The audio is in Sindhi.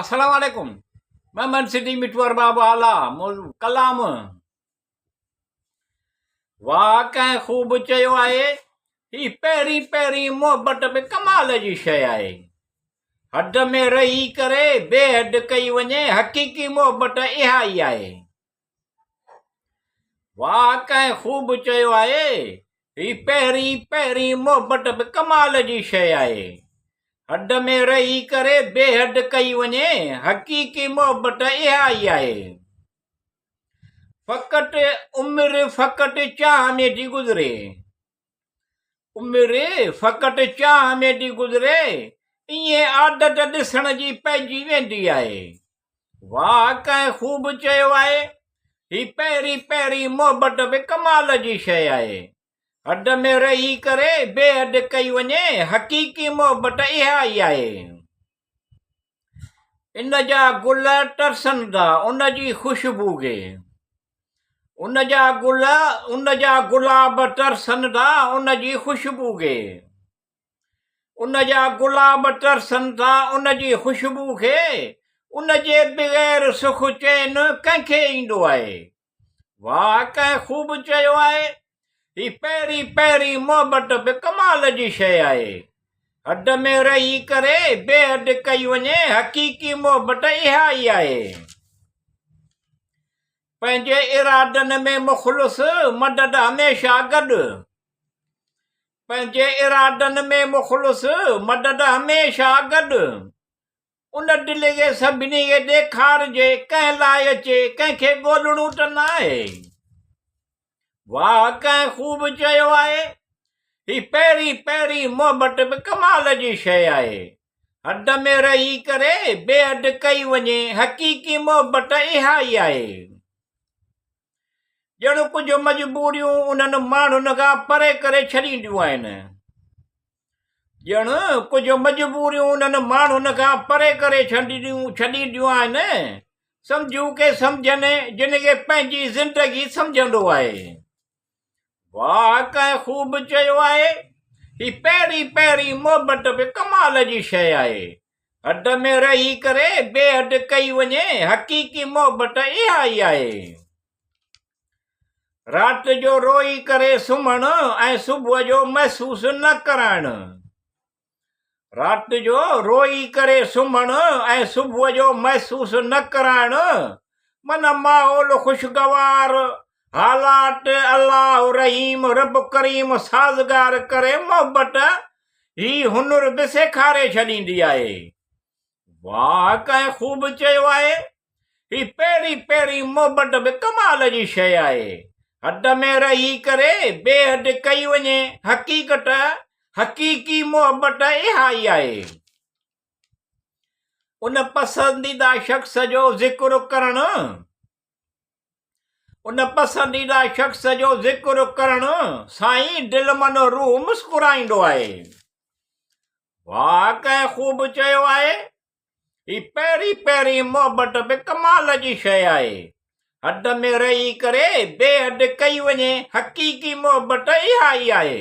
السلام عليڪم محمد صديق مٺو ارباب اعليٰ موضوع ڪلام واهه ڪنهن خوب چيو آهي هي پهرين پهرين محبت به ڪمال جي شيء آهي حد ۾ رهي ڪري بي حد ڪئي وڃي حقيقي محبت اها ئي آهي واهه ڪنهن خوب چيو آهي، هي پهرين پهرين محبت به ڪمال جي شيء آهي. حد ۾ رهي ڪري بي حد ڪئي وڃي، حقيقي محبت اها ئي آهي. فقط عمر فقط چاهه ۾ ٿي گذري. عمر فقط چاهه ۾ ٿي گذري، ائين عادت ڏسڻ جي پئجي ويندي آهي. واهه ڪنهن خوب چيو آهي، هي پهرين پهرين محبت به ڪمال جي شيء آهي. حد ۾ رهي ڪري بي حد ڪئي وڃي، حقيقي محبت اها ئي آهي. ان جا گل ترسن ٿا ان جي خوشبو کي. ان جا گل ان جا گلاب ترسن ٿا ان جي خوشبو کي. ان جا گلاب ترسن ٿا ان جي خوشبو کي. ان جي بغير سک چين ڪنهن کي ايندو آهي. واهه ڪنهن خوب چيو آهي. هي پهرين پهرين محبت به ڪمال جي شيء آهي. حد ۾ رهي ڪري بي حد ڪئي وڃي حقيقي محبت اها ئي آهي. پنهنجي ارادن ۾ مخلص مدد هميشه گڏ. پنهنجي ارادن ۾ مخلص مدد هميشه گڏ. ان دل کي سڀني کي ڏيکارجي، ڪنهن لاء اچي، ڪنهن کي ڳولڻو ته ناهي. واهه ڪنهن خوب چيو آهي، هي پهرين پهرين محبت به ڪمال جي شيء آهي. حد ۾ رهي ڪري بي حد ڪئي وڃي، حقيقي محبت اها ئي آهي. ڄڻ ڪجهه مجبوريون انهن ماڻهن کان پري ڪري ڇڏينديون آهن. ڄڻ ڪجهه مجبوريون انهن ماڻهن کان پري ڪري ڇڏينديون آهن. سمجهو ڪي سمجهن جن کي پنهنجي زندگي سمجهندو آهي. واهه ڪنهن خوب چيو آهي، هي پهرين پهرين محبت به ڪمال جي شيء آهي. حد ۾ رهي ڪري بي حد ڪئي وڃي، حقيقي محبت اها ئي آهي. رات جو روئي ڪري سمهڻ ۽ صبح جو محسوس نه ڪرائڻ. رات جو روئي ڪري سمهڻ ۽ صبح جو محسوس نه ڪرائڻ معنيٰ ماحول خوشگوار، حالات الله رحيم رب ڪريم سازگار ڪري محبت هي هنر به سيکاري ڇڏيندي آهي. واهه ڪنهن خوب چيو آهي. هي پهرين پهرين محبت به ڪمال جي شيء آهي. حد ۾ رهي ڪري بي حد ڪئي وڃي حقيقت حقيقي محبت اها ئي آهي. ان پسنديده شخص جو ذڪر ڪرڻ ان پسنديده شخص جو ذڪر ڪرڻ سان ئي دل من روح مسڪرائيندو آهي. واهه ڪنهن خوب چيو آهي. هي پهرين پهرين محبت به ڪمال جي شيء آهي. حد ۾ رهي ڪري بي حد ڪئي وڃي حقيقي محبت اها ئي آهي.